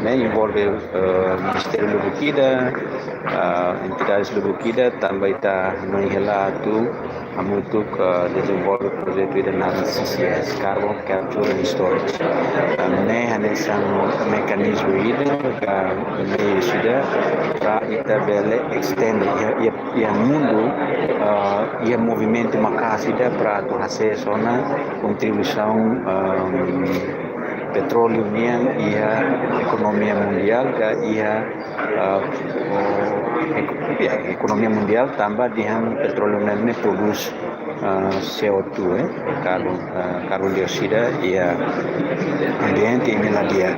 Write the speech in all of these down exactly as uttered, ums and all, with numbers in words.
ne'e envolve, eh, ministériu lubuk ida, eh, entidades lubuk ida, tanba ita hanoin hela atu hamutuk, eh, dezenvolve projetu ida naran C C S, Carbon Capture and Storage. Eh, ne'e hanesan mekanizmu ida, ka meius ida, para ita bele estende, iha, iha, iha mundu, eh, iha movimentu maka'as ida para atu hasees ona kontribuisaun, ehm, petróleu nian iha ekonomia mundiál, ka iha, ah, ek-, ya, ekonomia mundiál tanba dehan petróleu nian ne'e prodús, ah, C O two, eh, karbon, ah, karbon dioksida iha ambiente ne'e la di'ak.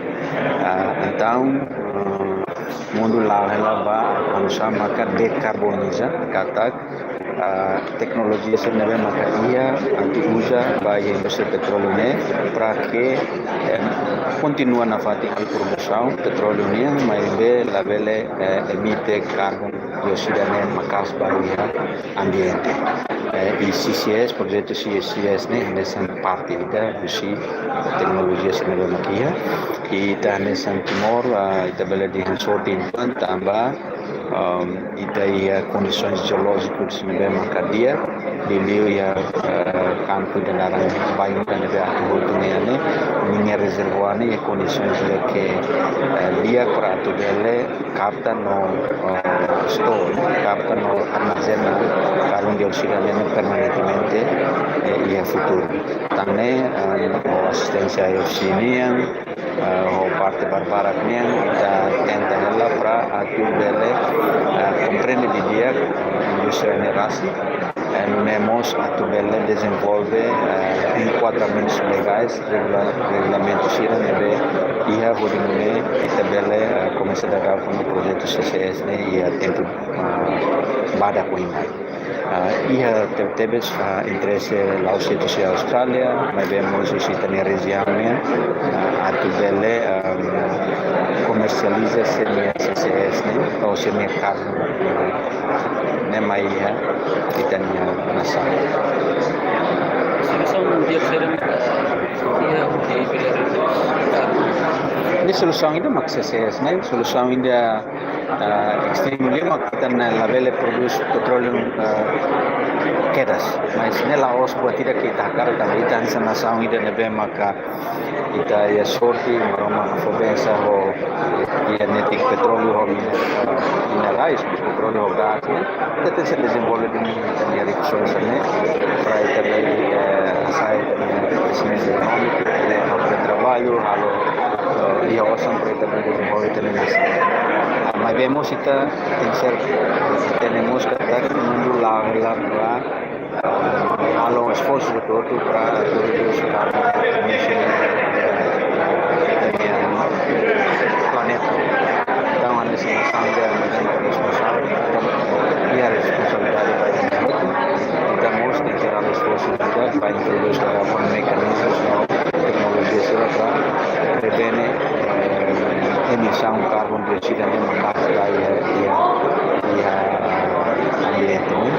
Ah, entaun, ah, mundu la'o hela ba anu sama ka dekarboniza, katak, ah, teknolojia sira ne'ebé maka iha atu uza ba iha indústria petróleu ne'e para ke, eh, kontinua nafatin halo produsaun petróleu nian, maibé labele, eh, emite karbon dioksida ne'e maka'as ba iha ambiente. Eh, i C C S, projetu C C S ne'e hanesan parte ida husi teknolojia sira ne'ebé maka iha. I ita hanesan Timor, ah, ita bele dehan sorte uitoan tanba, um, ita iha kondisoens jeolójikus ne'ebé maka di'ak, liuliu iha, eh, kampu ida naran Bainhira ne'ebé atu hotu ne'e, ne'e, ninia rezervuár ne'e iha kondisoens ida ke, eh, di'ak para atu bele kapta no, eh, store, kapta no armazena karbon dioksida ne'e permanentemente, eh, iha futuru. Tan ne'e, eh, ho asisténsia I F C nian, eh, ho parte barbarak nian, ita tenta hela para atu bele, eh, komprende didi'ak indústria ne'e rasik, eh, nune'e mós atu bele dezenvolve, eh, enkuadramentus legais, regula-, regulamentu sira ne'ebé iha hodi nune'e ita bele, eh, komesa daudaun ho projetu C C S ne'e iha tempu, eh, badak oin mai. Ah, iha tebetebes, ah, interese la'ós de'it husi Austrália, maibé mós husi ita-nia rejiaun nian, ah, atu bele, ah, komersializa sira-nia C C S ne'e, ou sira-nia karbon, ne'e mai iha ita-nia nasaun. Solusaun mundiál sira, eh, iha, iha, iha. Ne'e solusaun ida mak C C S ne'e, solusaun ida, ah, ekstremu liu mak ita ne'e labele prodús petróleu, ah, kedas. Mas ne'e la'ós buat ida ke ita hakarak, tanba ita hanesan nasaun ida ne'ebé maka ita iha sorte, Maromak fó bensaun ho iha netik petróleu ho min-, ah, minerais, petróleu ho gás, ne'e. Ita tenke dezenvolve duni ita-nia rikusoin sira-ne'e, para ita bele, eh, hasa'e ita-nia kresimentu ekonómiku, bele halo traballu, halo, eh, iha osan para ita bele dezenvolve ita-nia nasaun. Ah, maibé mós ita tenke ser, tenke mós katak mundu la'o hela ba, eh, halo esforsu hotu-hotu para redús karbon emisi, eh, ita-nia planeta. Entaun, hanesan nasaun ida ne'ebé responsavel, entaun, iha responsabilidade ba ita hotu. Entaun, mós tenke halo esforsu ida para introdús karbon mekanizmu no teknolojia sira para prevene, eh, emisaun karbon dioksida ne'e maka'as ba iha, iha, iha ambiente, ne'e.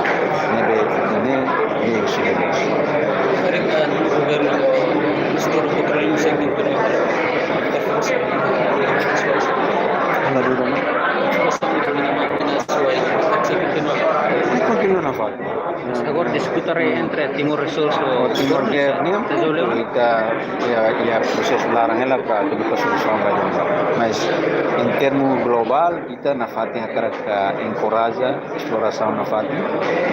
Ne'ebé, ne'e, ne'e husi ne'e. Mereka governu setor petróleu sempre. Ala duda, no? Kontinua nafatin. Mas agora disputa entre Timor Resource ho Timor Timor Gear, ne'e? Ita, iha, iha prosesu laran hela para atu buka solusaun ba ida-ne'e. Mas, em termo global, ita nafatin hakarak enkoraja esplorasaun nafatin,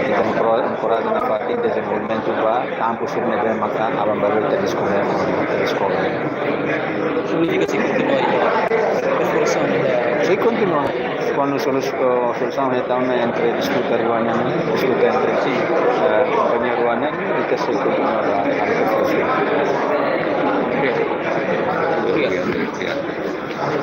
ita enkora-, enkoraja nafatin dezenvolvimentu ba kampu sira ne'ebé maka aban-bainrua ita deskobre, ita deskobre. Signifika sei kontinua iha esplorasaun ida? Sei kontinua. Kuandu solu-, eh, solusaun hetan ona entre diskuta rua nian, diskuta entre, eh, kompañia rua nian, ita sei kontinua.